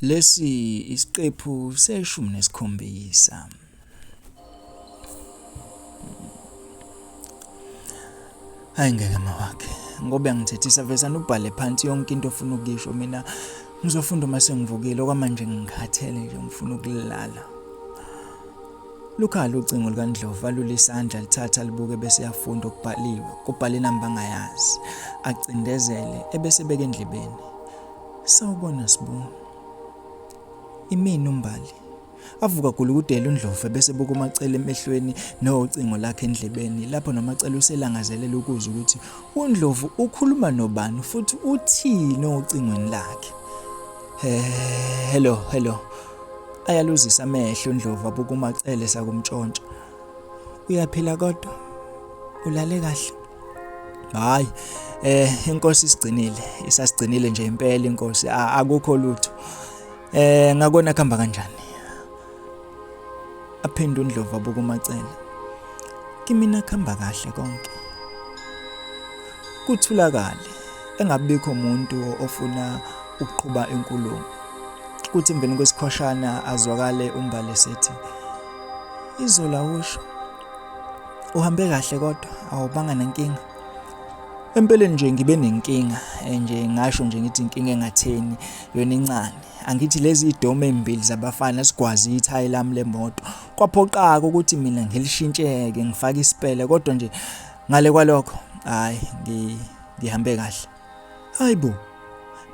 Lesi isiqephu seshumi nesikhombisa. Hayi ngeke mawakhe ngoba uyangithethisa vesane ubhale phansi yonke into ofuna ukuyisho mina ngizofunda uma sengivukile okwamanje ngikhathele nje ngifuna ukulala. Lukhala ucingo lukaNdlovu alule isandla alithatha alibuke bese yafunda okubhaliwe kubhala inamba angayazi acindezele ebese ebeka endlebeni. Sawubona Sbu. Imini uMbali. Avuka gulukudela uNdlovu ebese buka uMacele emehlweni nocingo lakhe endlebeni lapho noMacele uselangazelela ukuzwa ukuthi uNdlovu ukhuluma nobani futhi uthini ocingweni lakhe. Hello, hello. Ayaluzisa amehlo uNdlovu abuka uMacele sakumtshontsha. Uyaphila kodwa? Ulale kahle? Hayi, eh inkosi isigcinile, isasigcinile nje impela inkosi, akukho lutho. Eh ngakona kuhamba kanjani? Aphinde uNdlovu abuka uMacele. Kimina kuhamba kahle konke. Kuthulakale engabikho umuntu ofuna ukuqhuba inkulumo. Kuthi emveni kwesikhwashana azwakale uMbali esethi izolo awusho uhambe kahle kodwa awubanga nenkinga. Empeleni nje ngibe nenkinga eh, nje ngasho nje ngithi inkinga engatheni yona incane. Angithi lezi idome ezimbili zabafana sigwazi ithayi lami lemoto. Kwaphoqaka ukuthi mina ngilishintsheke ngifake isipele kodwa nje ngale kwalokho hayi ngihambe kahle. Hayibo.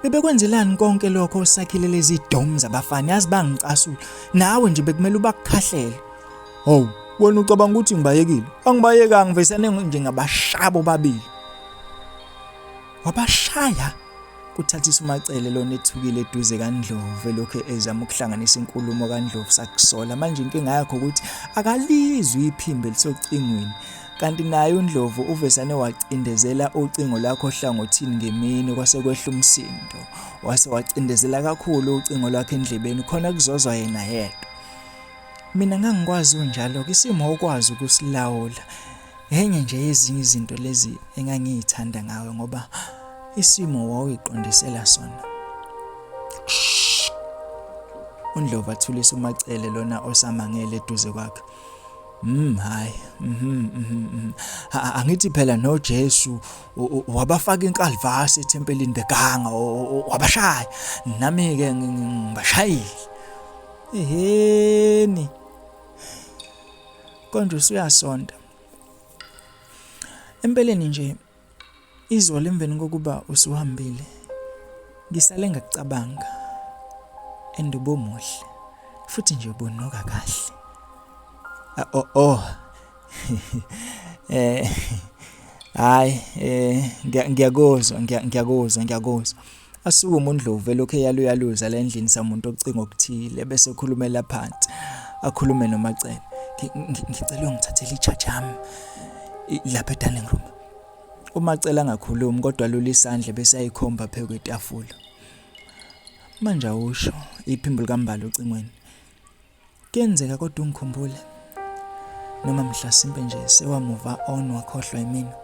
Bebekwenzelani konke lokho osakhile lezi dom zabafana yazi bangicasula. Nawe nje bekumele ubakukhahlele. Hawu, wena ucabanga ukuthi ngibayekile? Angibayekanga ngivesane nje ngabashaya bobabili. Wabashaya kuthathisa uMacele lona ethukile eduze kaNdlovu elokhu ezama ukuhlanganisa inkulumo kaNdlovu sakusola manje inkinga yakho ukuthi akalizwi iphimbo elisocingweni Kanti naye uNdlovu uvesane wacindezela ucingo lwakhe ohlangothini ngemini kwase kwehla umsindo. Wase wacindezela kakhulu ucingo lwakhe endlebeni khona kuzozwa yena yedwa. Mina ngangikwazi unjalo-ke isimo okwazi ukusilawula. Enye nje yezinye izinto lezi engangiyithanda ngawe ngoba isimo wawuyiqondisela sona. UNdlovu athulisa uMacele lona osamangele eduze kwakhe. Hayi. Mhm, mhm. mhm. Angithi phela noJesu wabafaka inkalvasi ethempelini beganga wabashaya. Nami ke ngibashayile. Eheni. Konje usuyasonta. Empeleni nje Izolo emveni kokuba usuhambile ngisale ngakucabanga and ubomuhle futhi nje ubunuka kahle. Ah, oh oh eh hayi eh ngiyakuzwa ngiyakuzwa ngiyakuzwa. Asukume uNdlovu elokhu eyaluyaluza la endlini samuntu ocingo okuthile bese ekhulumela phansi akhulume noMacele. Ngicela uyongithathela i-charger yami lapha e-dining room. UMacele angakhulumi kodwa alule isandla bese ayikhomba phezu kwetafula. Manje awusho iphimbo likaMbali ocingweni. Kuyenzeka kodwa ungikhumbule noma mhlasimpe nje sewamuva on wakhohlwa yimina.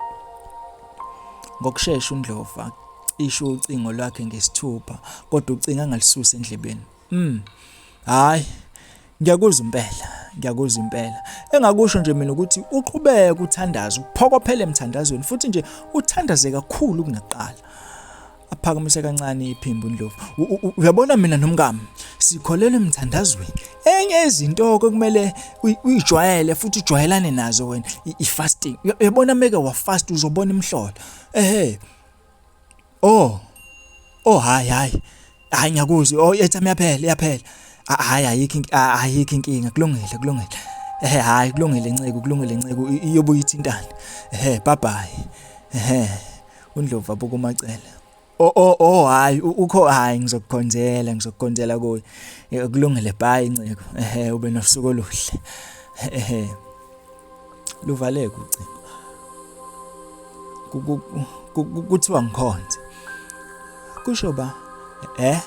Ngokushesha uNdlovu acishe ucingo lwakhe ngesithupha kodwa ucingo angalisusi endlebeni. Mm. Hayi ngiyakuzwa impela, ngiyakuzwa impela. Engakusho nje mina ukuthi uqhubeke uthandaze, uphokophele emthandazweni futhi nje uthandaze kakhulu kunakuqala. Aphakamise kancane iphimbo uNdlovu. Uyabona mina nomkami sikholelwa emthandazweni. Enye izinto okumele uyijwayele futhi ujwayelane nazo wena i-fasting. Uyabona meke wafast uzobona imhlolo. Ehhe. Oh. Oh hayi hayi. Hayi ngiyakuzwa. Oh airtime iyaphela iyaphela. Hayi ayikho ayikho inkinga kulungile kulungile. Ehhe hayi kulungile nceku kulungile nceku iyobuya ithintane. Ehhe bye bye. Ehhe. UNdlovu abuka uMacele. Oh oh oh hayi ukho hayi ngizokukhonzela ngizokukhonzela kuye. Eh, kulungile bye nceko. Ehhe ube nosuku oluhle. Ehhe. Luvaleke ucingo. Kuthiwa ngikhonze. Kusho ba eh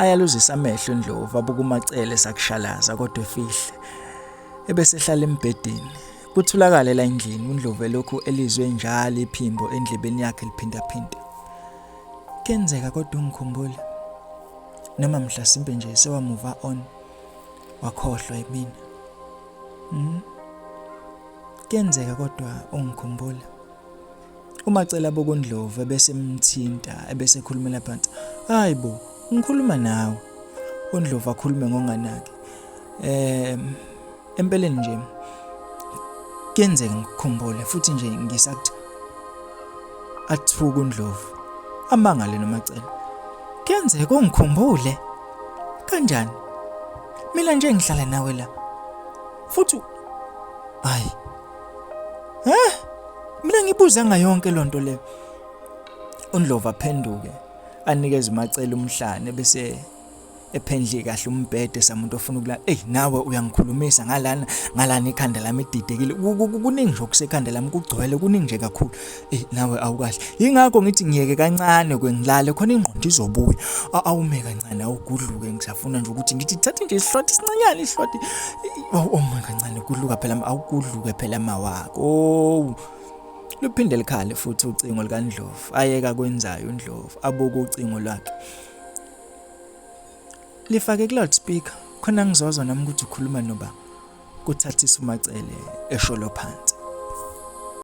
Ayaluzisa amehlo uNdlovu abuka uMacele sakushalaza kodwa efihle. Ebesehlala embhedeni. Kuthulakale la endlini uNdlovu elokhu elizwe njalo iphimbo endlebeni yakhe liphindaphinda. Kuyenzeka kodwa ungikhumbule. Noma mhlasimpe nje sewamuva on wakhohlwa yimina. Kuyenzeka kodwa ungikhumbula. UMacele abuka uNdlovu ebese emthinta ebese ekhulumela phansi. Hayi bo, ngikhuluma nawe. UNdlovu akhulume ngonganaki. Eh empeleni nje kuyenzeka ngikukhumbule futhi nje ngisakuthi athuka uNdlovu amangale noMacele. Kuyenzeka ungikhumbule kanjani? Mina nje ngihlala nawe la. Futhi hayi Eh? Mina ngibuzanga yonke lonto le. uNdlovu aphenduke anikeze uMacele umhlane bese ephendle kahle umbhede samuntu ofuna ukulala. Ey nawe uyangikhulumisa ngalana ngalana ikhanda lami ididekile. Kuningi nje okusekhanda lami kugcwele kuningi nje kakhulu. Ey nawe awukahle. Yingakho ngithi ngiyeke kancane kwengilale khona ingqondo izobuya. Awume kancane awugudluke ngisafuna nje ukuthi ngithi thatha nje isihlwathi isincanyana isihlwathi. Awume kancane gudluka phela awugudluke phela mawakho. Oh. Luphinde likhale futhi ucingo likaNdlovu. Ayeka kwenzayo uNdlovu abuke ucingo lwakhe. Lifake ku loudspeaker khona ngizozwa nami ukuthi ukhuluma noba kuthathisa uMacele esholo phansi.